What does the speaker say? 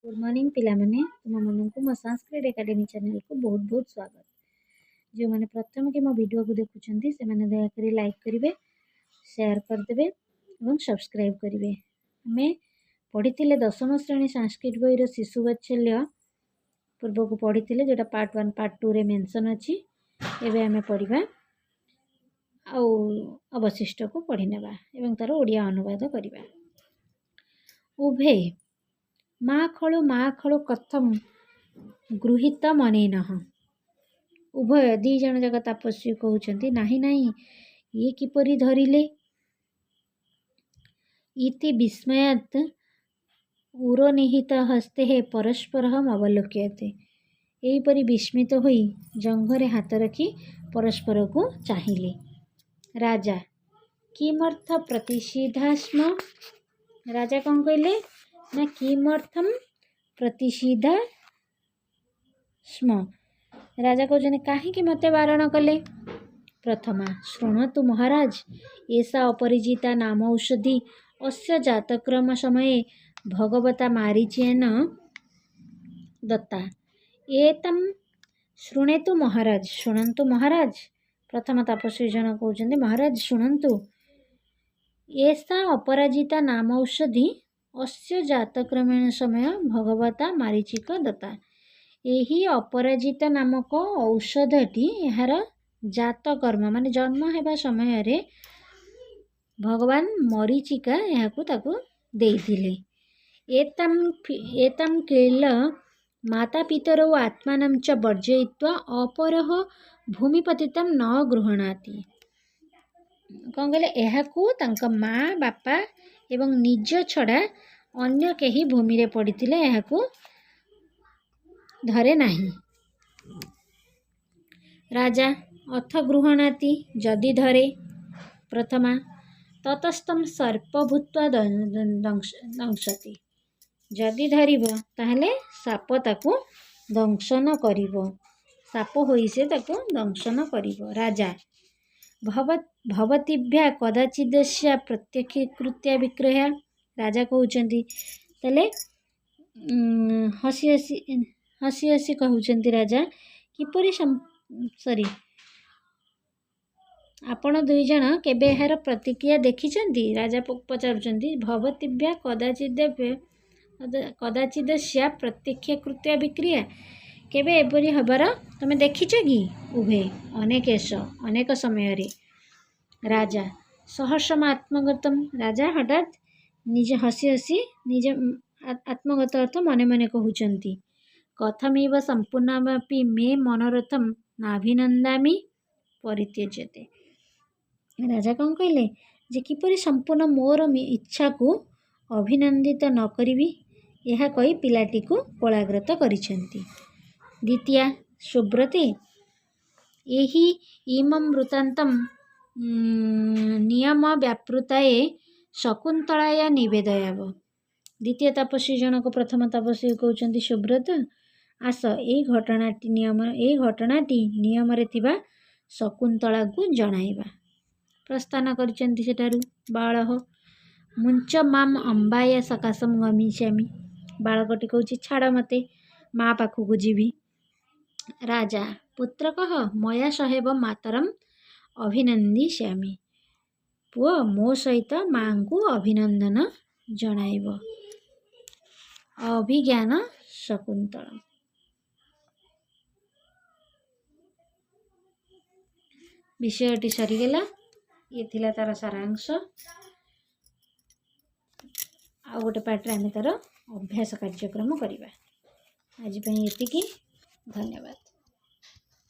Good morning ପିଲାମାନେ, ତୁମମାନଙ୍କୁ ମୋ ସାଂସ୍କ୍ରିଟ ଏକାଡେମୀ ଚ୍ୟାନେଲକୁ ବହୁତ ବହୁତ ସ୍ୱାଗତ। ଯେଉଁମାନେ ପ୍ରଥମେ କି ମୋ ଭିଡ଼ିଓକୁ ଦେଖୁଛନ୍ତି, ସେମାନେ ଦୟାକରି ଲାଇକ୍ କରିବେ, ସେୟାର କରିଦେବେ ଏବଂ ସବସ୍କ୍ରାଇବ୍ କରିବେ। ଆମେ ପଢ଼ିଥିଲେ ଦଶମ ଶ୍ରେଣୀ ସାଂସ୍କ୍ରିଟ ବହିର ଶିଶୁ ବାତ୍ସଲ୍ୟ ପୂର୍ବକୁ ପଢ଼ିଥିଲେ, ଯେଉଁଟା ପାର୍ଟ ୱାନ୍ ପାର୍ଟ ଟୁରେ ମେନସନ୍ ଅଛି। ଏବେ ଆମେ ପଢ଼ିବା ଆଉ ଅବଶିଷ୍ଟକୁ ପଢ଼ି ନେବା ଏବଂ ତା'ର ଓଡ଼ିଆ ଅନୁବାଦ କରିବା। ଉଭେ ମା ଖଳୁ ମା ଖଳୁ କଥମ ଗୃହୀତ ମନେନଃ। ଉଭୟ ଦୁଇ ଜଣ ଯାକ ତାପସ୍ୱୀ କହୁଛନ୍ତି, ନାହିଁ ନାହିଁ, ଇଏ କିପରି ଧରିଲେ? ଇତି ବିସ୍ମୟାତ୍ ଉରୋନିହିତ ହସ୍ତେ ପରସ୍ପରମ୍ ଅବଲୋକ୍ୟତେ। ଏହିପରି ବିସ୍ମିତ ହୋଇ ଜଙ୍ଘରେ ହାତ ରଖି ପରସ୍ପରକୁ ଚାହିଁଲେ। ରାଜା କିମର୍ଥ ପ୍ରତିଷିଧାସ୍ମ। ରାଜା କ'ଣ କହିଲେ ନା, କିମର୍ଥମ ପ୍ରତିଷିଧା ସ୍ମ। ରାଜା କହୁଛନ୍ତି, କାହିଁକି ମୋତେ ବାରଣ କଲେ? ପ୍ରଥମା ଶୃଣୋତୁ ମହାରାଜ, ଏଷା ଅପରାଜିତା ନାମ ଔଷଧି ଅସ୍ୟ ଜାତକ୍ରମ ସମୟେ ଭଗବତା ମାରୀଚେନ ଦତ୍ତା। ଏତମ୍ ଶୃଣେତୁ ମହାରାଜ, ଶୁଣନ୍ତୁ ମହାରାଜ। ପ୍ରଥମ ତାପସ୍ୱୀ ଜଣ କହୁଛନ୍ତି, ମହାରାଜ ଶୁଣନ୍ତୁ। ଏଷା ଅପରାଜିତା ନାମ ଔଷଧି ଅସ୍ୟ ଜାତକ୍ରମେଣ ସମୟ ଭଗବତା ମାରୀଚିକ ଦତ୍ତା। ଏହି ଅପରାଜିତା ନାମକ ଔଷଧଟି ଏହାର ଜାତକର୍ମ ମାନେ ଜନ୍ମ ହେବା ସମୟରେ ଭଗବାନ ମରୀଚିକା ଏହାକୁ ତାକୁ ଦେଇଥିଲେ। ଏତାମ୍ ଏତାମ୍ କିଳ ମାତା ପିତରौ ଆତ୍ମାନଂ ଚ ବର୍ଜୟିତ୍ୱା ଅପରଃ ଭୂମିପତିତಂ ନ ଗୃହଣାତି। କ'ଣ କହିଲେ? ଏହାକୁ ତାଙ୍କ ମା ବାପା ଏବଂ ନିଜ ଛଡ଼ା ଅନ୍ୟ କେହି ଭୂମିରେ ପଡ଼ିଥିଲେ ଏହାକୁ ଧରେ ନାହିଁ। ରାଜା ଅଥ ଗୃହଣାତି, ଯଦି ଧରେ। ପ୍ରଥମା ତତସ୍ତಂ ସର୍ପ ଭୂତ୍ୱା ଦଂଶତି। ଯଦି ଧରିବ ତାହେଲେ ସାପ ତାକୁ ଦଂଶନ କରିବ, ସାପ ହୋଇ ସେ ତାକୁ ଦଂଶନ କରିବ। ରାଜା ଭବତୀଭ୍ୟା କଦାଚିଦସ୍ୟା ପ୍ରତ୍ୟକ୍ଷୀକୃତ୍ୟା ବିକ୍ରୟା। ରାଜା କହୁଛନ୍ତି, ତାହେଲେ ହସି ହସି ହସି ହସି କହୁଛନ୍ତି ରାଜା, କିପରି ସରି, ଆପଣ ଦୁଇ ଜଣ କେବେ ଏହାର ପ୍ରତିକ୍ରିୟା ଦେଖିଛନ୍ତି? ରାଜା ପଚାରୁଛନ୍ତି। ଭବତୀଭ୍ୟା କଦାଚିଦସ୍ୟା ପ୍ରତ୍ୟକ୍ଷୀକୃତ୍ୟା ବିକ୍ରିୟା, କେବେ ଏପରି ହେବାର ତୁମେ ଦେଖିଛ କି? ଉଭେ ଅନେକେଶ, ଅନେକ ସମୟରେ। ରାଜା ସହର୍ଷମ ଆତ୍ମଗତମ। ରାଜା ହଠାତ୍ ନିଜେ ହସି ହସି ନିଜ ଆତ୍ମଗତ ଅର୍ଥ ମନେ ମନେ କହୁଛନ୍ତି, କଥମିବ ସମ୍ପୂର୍ଣ୍ଣମପି ମେ ମନୋରଥମ ନାଭିନନ୍ଦାମି ପରିତ୍ୟଜ୍ୟତେ। ରାଜା କ'ଣ କହିଲେ ଯେ କିପରି ସମ୍ପୂର୍ଣ୍ଣ ମୋର ଇଚ୍ଛାକୁ ଅଭିନନ୍ଦିତ ନ କରିବି? ଏହା କହି ପିଲାଟିକୁ କୋଳାଗ୍ରତ କରିଛନ୍ତି। ଦ୍ୱିତୀୟା ସୁବ୍ରତେ, ଏହି ଇମಂ ବୃତ୍ତାନ୍ତಂ ନିୟମ ବ୍ୟାପୃତାଏ ଶକୁନ୍ତଳାୟ ନିବେଦୟାବ। ଦ୍ୱିତୀୟ ତପସ୍ୱୀ ଜଣକ ପ୍ରଥମ ତପସ୍ୱୀ କହୁଛନ୍ତି, ସୁବ୍ରତ ଆସ, ଏଇ ଘଟଣାଟି ନିୟମରେ ଥିବା ଶକୁନ୍ତଳାକୁ ଜଣାଇବା। ପ୍ରସ୍ଥାନ କରିଛନ୍ତି ସେଠାରୁ। ବାଳଃ ମୁଞ୍ଚ ମାମ୍ ଅମ୍ବାୟ ସକାଶମ ଗମିଷ୍ୟାମି। ବାଳକଟି କହୁଛି, ଛାଡ଼ ମୋତେ, ମା ପାଖକୁ ଯିବି। ରାଜା ପୁତ୍ର କହ ମୟା ସହେବ ମାତରମ୍ ଅଭିନନ୍ଦିଷ୍ୟାମି। ପୁଅ ମୋ ସହିତ ମାଙ୍କୁ ଅଭିନନ୍ଦନ ଜଣାଇବ। ଅଭିଜ୍ଞାନ ଶକୁନ୍ତଳ। ବିଷୟଟି ସରିଗଲା। ଇଏ ଥିଲା ତା'ର ସାରାଂଶ। ଆଉ ଗୋଟେ ପାର୍ଟରେ ଆମେ ତା'ର ଅଭ୍ୟାସ କାର୍ଯ୍ୟକ୍ରମ କରିବା। ଆଜି ପାଇଁ ଏତିକି, ଧନ୍ୟବାଦ।